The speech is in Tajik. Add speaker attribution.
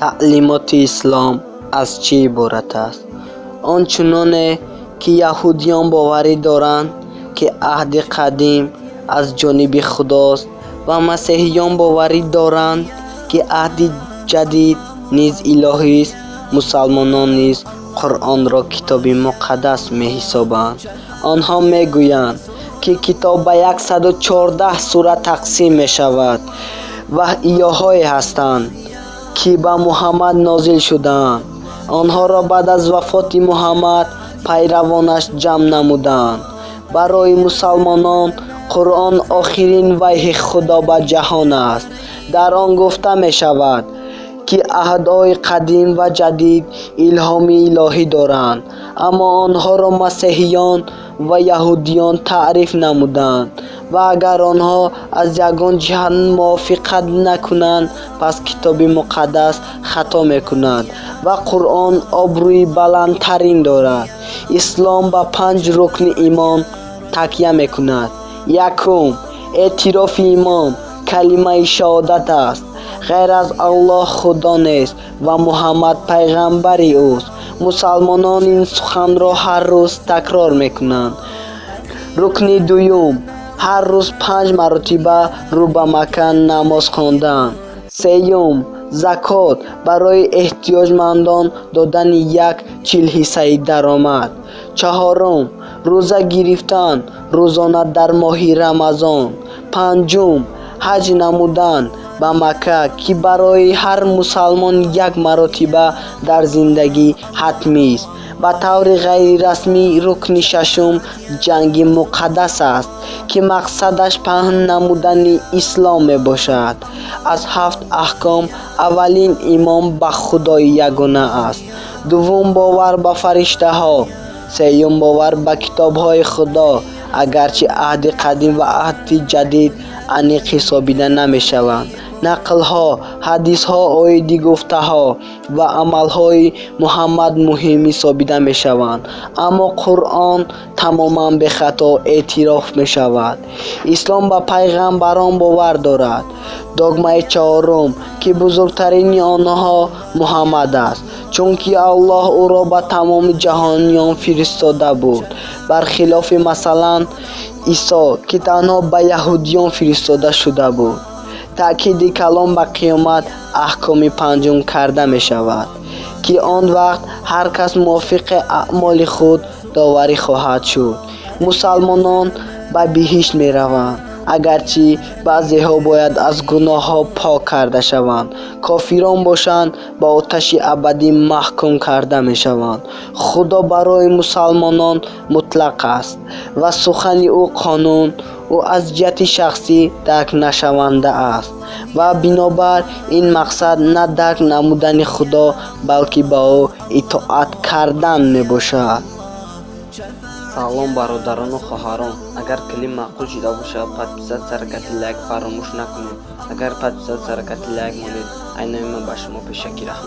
Speaker 1: Таълимоти ислом аз чӣ иборат аст? Он чуноне ки яҳудиён боварӣ доранд, ки Аҳди Қадим аз ҷониби Худост, ва масеҳиён боварӣ доранд, ки Аҳди Ҷадид низ илоҳист, мусалмонон низ Қуръонро китоби муқаддас меҳисобанд. Онҳо мегӯянд, ки китоб ба 114 сура тақсим мешавад ва ояҳое ҳастанд, ки ба Муҳаммад нозил шудаанд. Онҳоро баъд аз вафоти Муҳаммад пайравонаш ҷамъ намуданд. Барои мусалмонон Қуръон охирин ваҳйи Худо ба ҷаҳон аст. Дар он гуфта мешавад, ки аҳдҳои қадим ва ҷадид илҳоми илоҳӣ доранд, аммо онҳоро масеҳиён ва яҳудиён таҳриф намуданд ва агар онҳо аз ягон ҷиҳат мувофиқат накунанд, пас китоби муқаддас хато мекунад ва Қуръон обрӯи баландтарин дорад. Ислом ба панҷ рукни имон такя мекунад. Якум, эътирофи имон калимаи шаҳодат аст: ғайр аз Аллоҳ худо нест ва Муҳаммад пайғамбари ӯст. Мусалмонон ин суханро ҳар рӯз такрор мекунанд. Рукни дуюм, ҳар рӯз панҷ маротиба рӯ ба Макка намоз хондан. Сеюм, закот, барои эҳтиёҷмандон додани як чилҳиссаи даромад. Чаҳорум, рӯза гирифтан рӯзона дар моҳи Рамазон. Панҷум, ҳаҷ намудан ба Макка, ки барои ҳар мусалмон як маротиба дар зиндагӣ ҳатмист. Ба таври ғайрирасмӣ, рукни шашум ҷанги муқаддас аст, ки мақсадаш паҳн намудани ислом мебошад. Аз ҳафт аҳком аввалин имон ба Худои ягона аст, дуввум бовар ба фариштаҳо, сеюм бовар ба китобҳои Худо, агарчи Аҳди Қадим ва Аҳди Ҷадид аниқ ҳисобида намешаванд. Нақлҳо, ҳадисҳо оиди гуфтаҳо ва амалҳои Муҳаммад муҳим ҳисобида мешаванд, аммо Қуръон тамоман бехато эътироф мешавад. Ислом ба пайғамбарон бовар дорад. Догмаи чаҳорум, ки бузургтарини онҳо Муҳаммад аст, чунки Аллоҳ ӯро ба тамоми ҷаҳониён фиристода буд, бархилофи, масалан, Исо, ки танҳо ба яҳудиён фиристода шуда буд. Таъкиди калон ба қиёмат, аҳкоми панҷум, карда мешавад, ки он вақт ҳар кас мувофиқи аъмоли худ доварӣ хоҳад шуд. Мусалмонон ба биҳишт мераванд, агарчи баъзеҳо бояд аз гуноҳҳо пок карда шаванд. Кофирон бошанд, ба оташи абадӣ маҳкум карда мешаванд. Худо барои мусалмонон мутлақ аст ва сухани ӯ қонун ӯ аз ҷиҳати шахсӣ даркнашаванда аст ва бинобар ин мақсад на дарк намудани Худо, балки ба ӯ итоат кардан мебошад.
Speaker 2: Салом, бародарону хоҳарон! Агар клип маъқул шуда бошад, подписаться, ракати лайк фаромӯш накунед. Агар подписаться, ракати лайк монед, айнои ман ба шумо пешакӣ раҳмат.